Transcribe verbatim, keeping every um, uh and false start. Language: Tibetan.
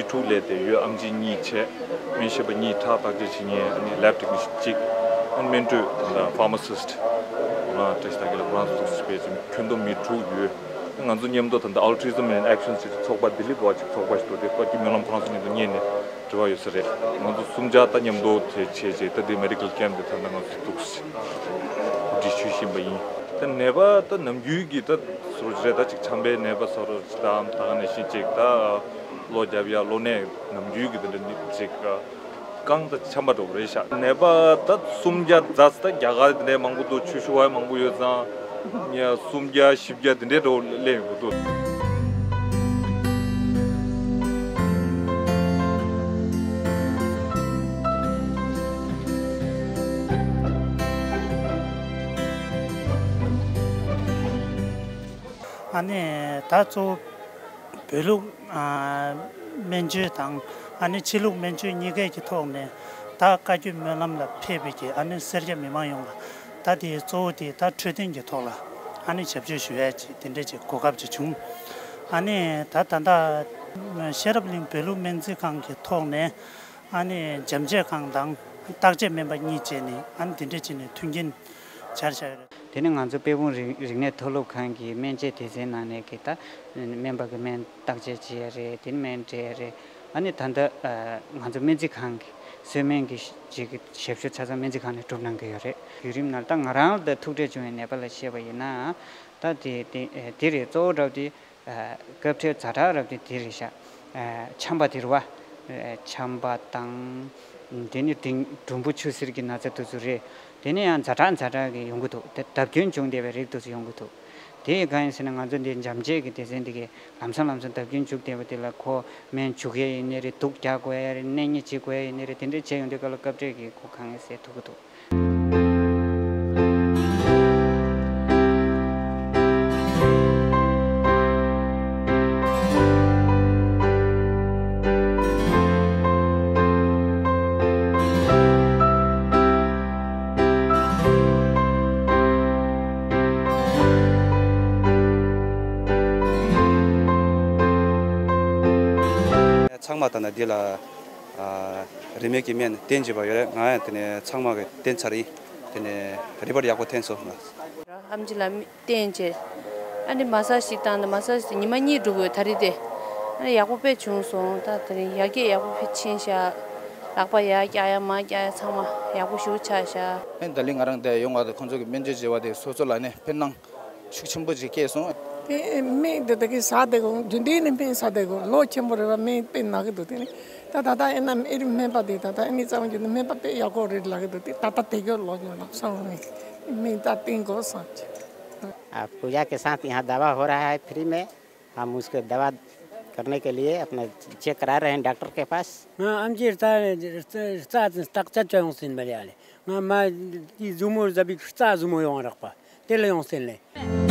དྲུག་སླེབས་ཏེ་ཡོད། ཨེམ་ཆི་གཉིས་བྱས། སྨན་ཞིབ་པ་གཉིས་ཁྲག་བརྟག་དཔྱད་བྱེད་མཁན། ཨ་ནི་ལེབ་ཊེག་ནི་ཤན་གཅིག་ཨ་ནི་སྨན་སྤྲོད་དང་ཕར་མ་སིསཊ་ང་བཀྲ་ཤིས་དར་རྒྱས་ལགས་ཁོ་རང་ཚོ་ཐུགས་སུ་ཆུད་པའི་ཁྱོན་བསྡོམས་མི་དྲུག་ཡོད། ང་ཚོ་མཉམ་དུ་ད་ལྟ་Altruism in Action ཟེར་གྱི་ཚོགས་པ་ལྡི་ལི་བ་ཅིག་ཚོགས་པ་ཞིག་འདུག་དེ་ཁོ་གི་སྨོན་ལམ་ཁོ་རང་ཚོ་མཉམ་དུ་གཉེར་ནས་འབྲེལ་བ་ཡོད་ས་རེད། ང་ཚོ་སུམ་བརྒྱ་ད་མཉམ་དུ་དེ་བྱས་བྱས་ད་ལྟའི་མེ་ཌི་ཀལ་ཀེམ་དེ་ད་ལྟ་ང་ཚོ་ཐུགས་སུ་གོ་སྒྲིག་ཞུ་བཞིན་པ་ཡིན། ད་ནད་པ་ད་ནམ་རྒྱུན་གྱི་ད་སོ་རེད། ད་ཅིག་ཆམ་པའི་ནད་པ་སོ་རེད། ད་ད་ག་ནང་བཞིན་ཅིག་ད་གློ་རྒྱབ་ཡ་གློ་ནད་ནམ་རྒྱུན་གྱི་དེ་འདྲ་ནི་ཅིག་རྐང་ད་ཆམ་པ་འདྲ་བོ་རེད་ཤག་ནད་པ་ད་སུམ་བརྒྱ་ཛ་ད་རྒྱ་གར་དེ་འདྲའི་མང་པོ་འདུག་ཆུ་ཤུར་བ་མང་པོ་ཡོད་ཙང་། ཉ་སུམ་བརྒྱ་བཞི་བརྒྱ་དེ་འདྲའི་འདྲ་བོ་སླེབས་ཡོང་གི་འདུག་ཨ་ནི་ད་གཙོ་བོ་བོད་ལུགས་ཨ་སྨན་བཅོས་དང་ཨ་ནི་ཕྱི་ལུགས་སྨན་བཅོས་གཉིས་ཀའི་གི་ཐོག་ནས་ད་བཀའ་བརྒྱུད་སྨོན་ལམ་ལ་ཕེབས་པའི་གི་ཨ་ནི་སེར་སྐྱ་མི་མང་ཡོངས་ལ་ད་དེའི་གཙོ་བོ་དེ་ད་འཕྲོད་བསྟེན་གྱི་ཐོག་ལ་ཨ་ནི་ཞབས་ཕྱི་ཞུ་ཡས་ཅིག་དེ་འདྲས་ཅིག་གོ་སྐབས་ཅིག་བྱུང་། ཨ་ནི་ད་ད་ལྟ་ཤེས་རབ་གླིང་བོད་ལུགས་སྨན་རྩིས་ཁང་གི་ཐོག་ནས་ཨ་ནི་འཇམ་དཔྱད་ཁང་དང་བརྟག་དཔྱད་སྨན་པ་གཉིས་བྱས་ནས་ཨ་ནི་དེ་འདྲས་བྱས་ནས་མཐུན་རྐྱེན་སྦྱར་བཞག་ཡོད་རེད། དེ་ནི་ང་ཚོ་དཔལ་སྤུངས་རིག་རིག་གནས་མཐོ་སློབ་ཁང་གི་སྨན་དཔྱད་སྡེ་ཚན་ནང་ནས་ཀྱི་ད་སྨན་པ་གི་སྨན་བརྟག་དཔྱད་བྱེད་ཡ་རེད། དེ་ནི་སྨན་སྤྲད་ཡ་རེད། ཨ་ནི་ད་ལྟ་ང་ཚོ་སྨན་རྩིས་ཁང་གི་གསོལ་སྨན་གྱི་ཅིག་གི་ཞབས་ཞུ་ཆ་ཚང་སྨན་རྩིས་ཁང་ནས་སྒྲུབ་གནང་གི་ཡོད་རེད། བརྒྱུད་རིམ་ནང་ད་ང་རང་ལ་ད་ཐུག་འཕྲད་བྱུང་བའི་ནད་པ་ལ་བཤད་པ་ཡིན་ན། ད་དེ་དེ་དེ་རེད། གཙོ་བོ་འདྲ་བོ་དེ་སྐབས་འཕྲལ་ཛ་དྲག་རབ་དེ་དེ་རེད་ཤག་ཆམ་པ་དེ་རེད་བ། ཆམ་པ་དང་། དེ་ནི་འབྲིང་འབྲུམ་པོ་ཆུ་སེར་གྱི་ན་ཚ་དེ་ཚོ་རེད། དེ་ནི་ཡང་ཛ་དྲག་ཛ་དྲག་གི་ཡོང་གི་འདུག་དེ་བརྡབ་སྐྱོན་བྱུང་བསྡད་པའི་རིགས་དེ་ཚོ་ཡོང་གི་འདུག་དེ་ཡི་གང་ཡིན་ཟེར་ན་ང་ཚོ་འདི་འཇམ་དཔྱད་ཀྱི་སྡེ་ཚན་འདི་གས་ལམ་སང་ལམ་སང་བརྡབ་སྐྱོན་བྱུང་བསྡད་པ་དེ་ལ་ཁོ་སྨན་བྱུག་ཡས་ཡིན་ནི་རེད། དུག་རྒྱག་དགོས་ཡས་རེད། གནས་ཉེ་བྱེད་དགོས་ཡས་ཡིན་ནི་རེད། དེ་འདྲ་བྱས་ཡོང་དུས་སྐབས་ལ་སྐབས་འཕྲལ་གྱི་ཁོ་གང་ཡིན་ཟེར་ཐུག་གི་འདུག་ཚང་མ་ད་ནི་འདི་ལ་རིན་མེད་ཀྱི་སྨན་བསྟེན་བྱས་པ་ཡོད་རེད། ང་ཡང་དེ་ནས་ཚང་མ་གི་བསྟེན་ཚར་ཡིན། དེ་ནས་རིམ་པར་ཡག་པོ་ཐོན་སོང་། ཨེམ་ཆི་ལ་བསྟེན་བྱས། ཨ་ནི་མ་སཱ་ཞིག་བཏང་ནས་མ་སཱ་ཞིག་ཉི་མ་གཉིས་འགྲོ་དགོས། ད་རེས་དེ་ཨ་ནི་ཡག་པོ་དཔེ་བྱུང་སོང་། ད་དེ་རིང་ཡར་རྒྱས་ཡག་པོ་དཔེ་ཕྱིན་ཤག་ལག་པ་ཡར་བཀྱག་ཡ་མར་བཀྱག་ཡ་ཚང་མ་ཡག་པོ་ཞེ་པོ་ཆགས་ཤག་ཨེ་ད་ལི་ང་རང་འདིར་ཡོང་བ་དང་ཁོང་ཚོ་གི་སྨན་བཅོས་བྱས་པ་དེ་སོ་སོ་ལ་ནི་ཕན་གནང་ཤུགས་ཆེན་པོ་ཅིག་སྐྱེས་སོང་། དེ་སྨན་དེ་ད་གིན་ཟ་བསྡད་དགོས། རྒྱུན་ལྡན་ནས་སྨན་ཟ་བསྡད་དགོས། ལོ་ཆེན་པོ་རེད་བ། སྨན་དཔེ་ན་གི་འདུག་དེ་ནི་ད་ད་ལྟ་ཨེ་ན་ཨེ་རི་སྨན་པ་དེ་ད་ལྟ་ཨེ་ནི་རྩ་བ་རྒྱུ་ནི་སྨན་པ་དཔེ་ཡག་པོ་རེད་ལབ་ཀྱི་འདུག་དེ་ད་ལྟ་དེ་གི་ལོ་ཉོ་ལབ་སོང་ནི་སྨན་ད་བསྟེན་དགོས་བསམ་གྱི། आपको या के साथ यहाँ दवा हो रहा है फ्री में। हम उसको दवा करने के लिए अपना चेक करा रहे हैं डॉक्टर के पास। ང་ཨེམ་ཆིའི་རྩ་རྩ་རྩ་བརྟག་དཔྱད་བྱ་ཡོང་ཟིན་པ་ལས་ཡ་ལས། ང་མ་དེ་ཟུར་མོ་ཟ་བི་རྩ་ཟུར་མོ་ཡོང་རག་པ་དེ་ལ་ཡོང་ཟིན་ལས།